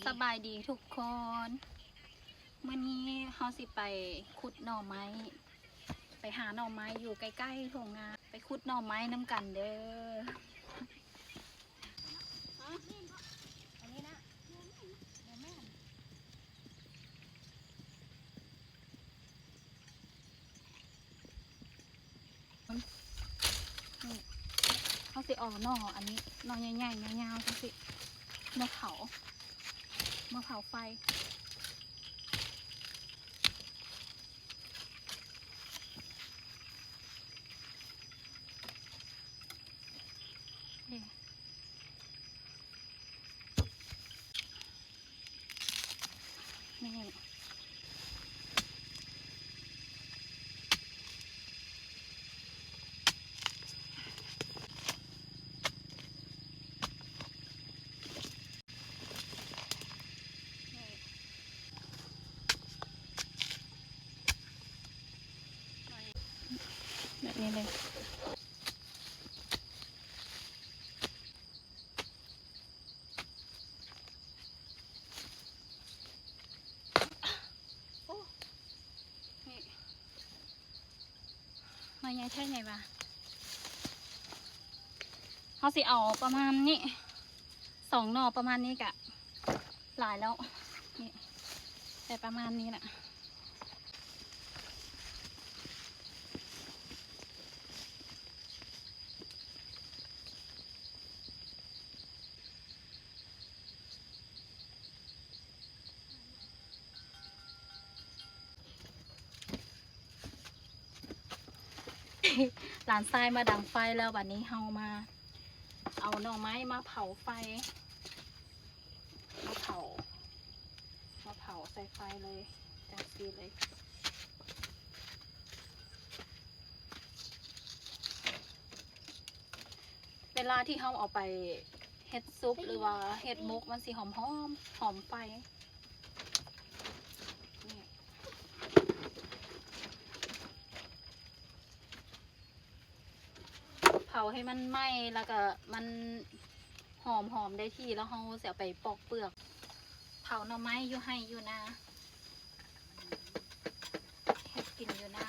ສະບາຍດີທຸກຄົນ ມື້ນີ້ເຮົາຊິໄປຂຸດໜໍ່ໄມ້ ໄປຫາໜໍ່ໄມ້ຢູ່ໃກ້ໆທົ່ງນາ ໄປຂຸດໜໍ່ໄມ້ນຳກັນເດີ້. ອັນນີ້ນະ ບໍ່ແມ່ນ. ນີ້ ເຮົາຊິເອົາໜໍ່ອັນນີ້ ໜໍ່ໃຫຍ່ໆ ຍາວໆ ຈັ່ງຊີ້ ມາເຜົາ ມາເຜົາໄຟ ນີ້. ນີ້ ແບບນີ້ເລີຍ. ໂອ້ ນີ້ ໜໍ່ໃຫຍ່ແທ້ໃຫຍ່ວ່າ ເຮົາຊິເອົາປະມານນີ້ ສອງໜໍ່ປະມານນີ້ກະຫຼາຍແລ້ວ ນີ້ ໄດ້ປະມານນີ້ລະ. ຫຼານຊາຍມາດັງໄຟແລ້ວ ບາດນີ້ເຮົາມາເອົາໜໍ່ໄມ້ມາເຜົາໄຟ ມາເຜົາ ມາເຜົາໃສ່ໄຟເລີຍ ຈັ່ງຊີ້ເລີຍ. ເວລາທີ່ເຮົາເອົາໄປເຮັດຊຸບ ຫຼືວ່າເຮັດໝົກ ມັນຊິຫອມໆ ຫອມໄຟ. ເຜົາໃຫ້ມັນໄໝ້ ແລ້ວກະມັນຫອມໆ ໄດ້ທີ່ ແລ້ວເຮົາຊິເອົາໄປປອກເປືອກ ເຜົາໜໍ່ໄມ້ຢູ່ໄຮ່ຢູ່ນາ ເຮັດກິນຢູ່ນາ.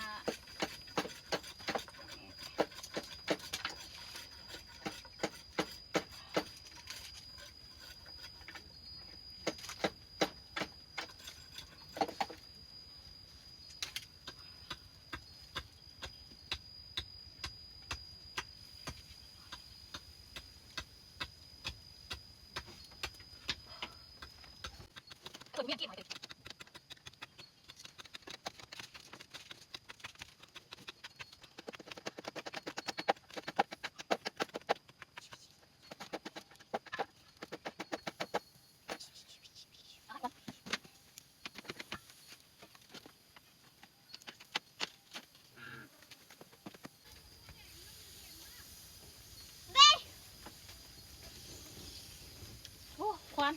ໂອ້ ຄວັນ.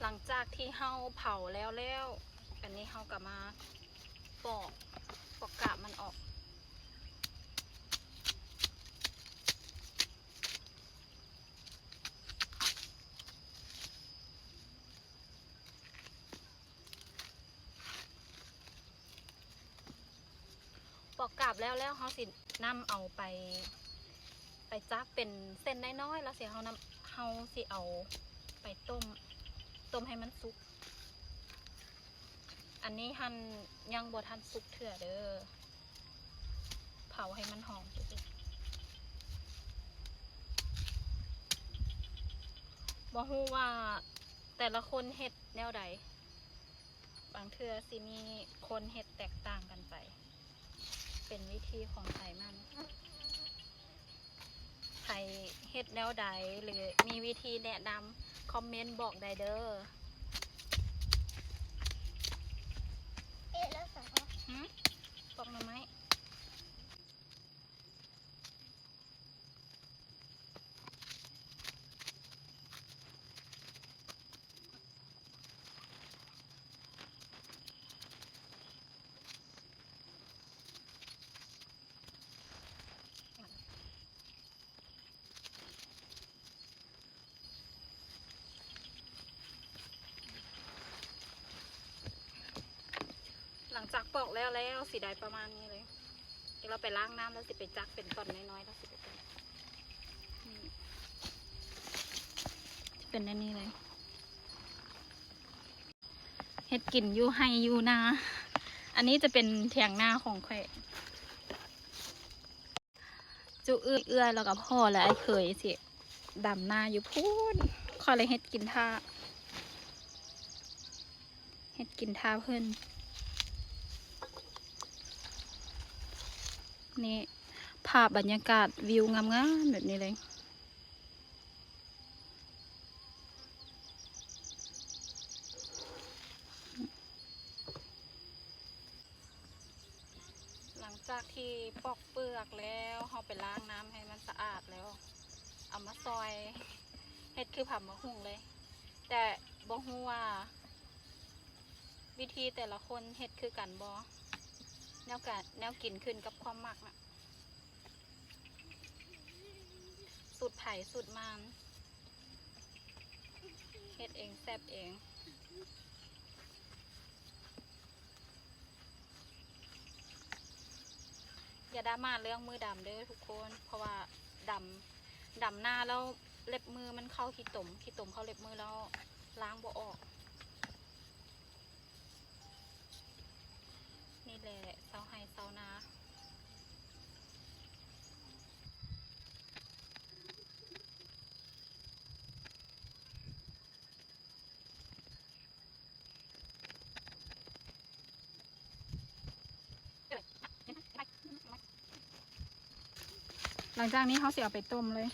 ຫຼັງຈາກທີ່ເຮົາເຜົາແລ້ວແລ້ວ ອັນນີ້ເຮົາກະມາປອກ ປອກກາບມັນອອກ. ປອກກາບແລ້ວແລ້ວ ເຮົາຊິນຳເອົາໄປ ໄປຈັກເປັນເສັ້ນນ້ອຍໆ ແລ້ວຊິເຮົານຳ ເຮົາຊິເອົາໄປຕົ້ມ ຕົ້ມໃຫ້ມັນສຸກ. ອັນນີ້ຫັ້ນຍັງບໍ່ທັນສຸກເທື່ອເດີ ເຜົາໃຫ້ມັນຫອມ. ບໍ່ຮູ້ວ່າແຕ່ລະຄົນເຮັດແນວໃດ, ບາງເທື່ອຊິມີຄົນເຮັດແຕກຕ່າງກັນໄປ, ເປັນວິທີຂອງໃຜມັນ. ໃຜເຮັດແນວໃດ ຫຼື ມີວິທີແນະນຳ ຄອມເມັນບອກໄດ້ເດີ. ເອະ ແລ້ວໃສ່ຫອມ ຫື? ປອກໜໍ່ໄມ້. ຫຼັງຈາກປອກແລ້ວແລ້ວ ຊິໄດ້ປະມານນີ້ເລີຍ. ດຽວເຮົາໄປລ້າງນ້ຳ ແລ້ວຊິໄປຈັກເປັນຕ່ອນນ້ອຍໆ ແລ້ວຊິໄປຕົ້ມ. ນີ້ ຊິເປັນແນວນີ້ເລີຍ. ເຮັດກິນຢູ່ໄຮ່ຢູ່ນາ. ອັນນີ້ຈະເປັນຖຽງນາຂອງຂ້ອຍ. ຈຸເອື້ອຍ ແລ້ວກໍພໍ່ ແລະ ອ້າຍເຂີຍຊິດຳນາຢູ່ພຸ້ນ. ຂ້ອຍເລີຍເຮັດກິນຖ້າ ເຮັດກິນຖ້າເພິ່ນ. ນີ້ ພາບບັນຍາກາດວິວງາມໆ ແບບນີ້ເລີຍ. ຫຼັງຈາກທີ່ປອກເປືອກແລ້ວ ເຮົາໄປລ້າງນ້ຳໃຫ້ມັນສະອາດແລ້ວ ເອົາມາຊອຍເຮັດຄືຜຳໝາກຫຸ່ງເລີຍ. ແຕ່ບໍ່ຮູ້ວ່າວິທີແຕ່ລະຄົນເຮັດຄືກັນບໍ່ ແນວກະ ແນວກິນຂຶ້ນກັບຄວາມມັກນະ. ສູດໃຜສູດມັນ ເຮັດເອງແຊບເອງ. ຢ່າດຣາມາເລື່ອງມືດຳເດີທຸກຄົນ ເພາະວ່າດຳ ດຳໜ້າແລ້ວເລັບມືມັນເຂົ້າຂີ້ຕົມ ຂີ້ຕົມເຂົ້າເລັບມືແລ້ວລ້າງບໍ່ອອກ. ນີ້ແຫຼະ ຊາວໄຮ່ຊາວນາ. ຫຼັງຈາກນີ້ເຮົາຊິເອົາໄປຕົ້ມເລີຍ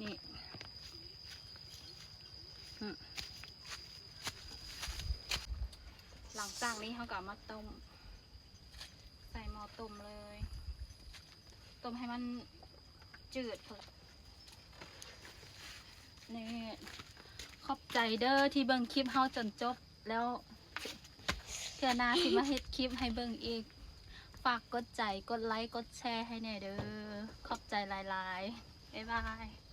ນີ້ ອືມ ຫຼັງຈາກນີ້ເຮົາກໍເອົາມາຕົ້ມ ໃສ່ໝໍ້ຕົ້ມເລີຍ ຕົ້ມໃຫ້ມັນຈືດພຸ້ນ. ນີ້ ຂອບໃຈເດີທີ່ເບິ່ງຄລິບເຮົາຈົນຈົບແລ້ວ ເທື່ອໜ້າຊິມາເຮັດຄລິບໃຫ້ເບິ່ງອີກ. ຝາກກົດໃຈ ກົດໄລ ກົດແຊໃຫ້ແດ່ເດີ. ຂອບໃຈຫຼາຍໆ. ບາຍບາຍ.